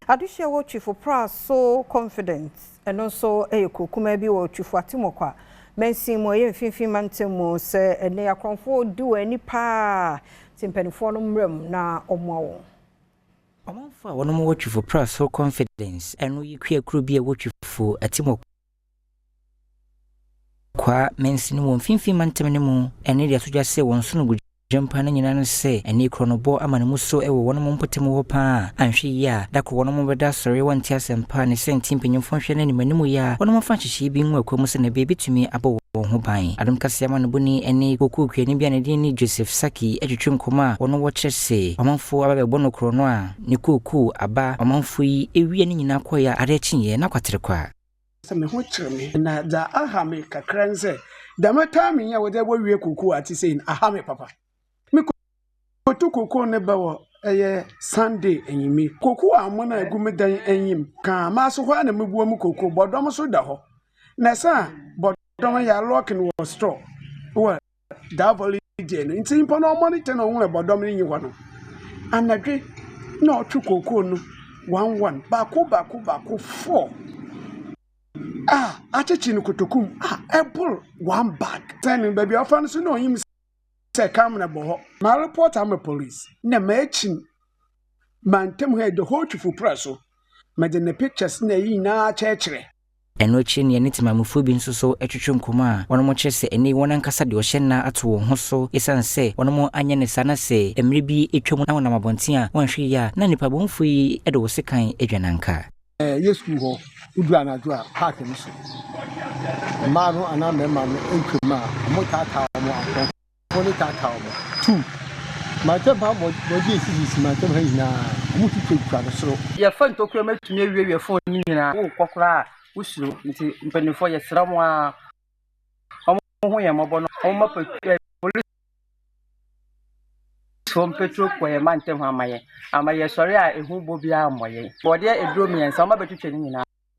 Adehyeɛ wɔ Twifo Praso Confidence, ɛno nso yɛ kuro kumaa bi wɔ Twifo Atimokwa mansin mu, ɛyɛ Mfinfin Mantam mu, sɛ ɛnɛ akorɔmfoɔ di wɔn ani paa nti mpanimfoɔ no mmra mu na wɔmmoa wɔn. Ɔmanfoɔ a wɔnom wɔ Twifo Praso Confidence, ɛno yi kua kuro bi a ɛwɔ Twifo Atimokwa mansin wɔ Mfinfin Mantam no mu, ɛne de ato dwa sɛ wɔn sono gyampa no nyinaa ne sɛ ɛne korɔnobɔ ama ne mu so wɔ wɔn mpɔtam hɔ paa. Anhwɛ yie a, da koro wɔn bɛda asɔre wɔnte asɛmpa ne sɛ nti mpanyimfoɔ nhwɛ no anim anim yie a wɔn mfa nhyehyɛe bi ngu akwa mu sɛ na ɛbɛyɛ bɛtumi abɔ wɔn ho ban. Adom Kaseɛ amanobɔni ne kookoo kuani bi a ne din ne Joseph Saki atwitwi nkɔmmɔ a wɔn wɔkyerɛ se ɔmanfoɔ aba bɛbɔ no korɔno a ne kookoo aba ɔmanfoɔ yi ewia ne nyinaa kɔeɛ a adeɛ kyeeɛ na kwatere kwa. Sɛ me ho kyerɛ me na dza aha me kakra ne sɛ dɛm time yi a wɔdze wɔwie kookoo a te sei no aha me papa. Mekotu kookoo no ba wɔ ɛyɛ Sunday enyimire. Kookoo amona a egu me dan enyim kaa maaso hɔ a na mebua mu kookoo bɔdɔm nso da hɔ. Na ɛsɛ a bɔdɔm yɛ alɔɔke no wɔ store wɔ that very day no nti nyimpa no ɔmonitor na ohun dɛ bɔdɔm no nyi hɔ no anadwe na ɔtwe kookoo no one one baako baako baako four a akyekye no kotoku mu a ɛbor one bag. Sɛn baabi a ɔfa no so na onyim sɛ camera bɔ hɔ. Ma report ama police na m'ekyi mantam ha the whole Twifo Praso mede ne pictures na eyi nyinaa kyerɛkyerɛ. Ɛno akyi ne ɛne temamufoɔ bi nso so twetwe nkɔmmɔ a wɔnom kyerɛ sɛ ɛnɛ wɔn ankasa deɛ ɔhyɛ nna ato wɔn ho so, ɛsiane sɛ wɔnom anyɛ ne saa na sɛ mmerɛ bi atwa mu na wɔnam abɔnten a wɔnhwɛ yie a na nnipa bɔnfoɔ yi de wɔ sekan adwananka. Yɛ sukuu hɔ wodu anadwo a park no so mmaa no anaa mmarima no ntwam a wɔn taataa wɔn akorɔmfoɔ no taataa wɔn tu mantam ha bɔgye esisisi mantam ha nyinaa wɔn twitwa no soro. Yɛfa ntokura mu atumi awiewie phone no nyinaa wokɔ koraa a wosuro nti mpanimfoɔ yɛsrɛ mo a wɔn ho yɛn mmɔbɔ no wɔn ma polisifoɔ mpetro kɔ yɛn mantam ha ama yɛn ama yɛsɔre a ehu bɔ biara mmɔ yɛn wɔde aduro mmiɛnsa wɔn abɛtwitwa ne nyinaa.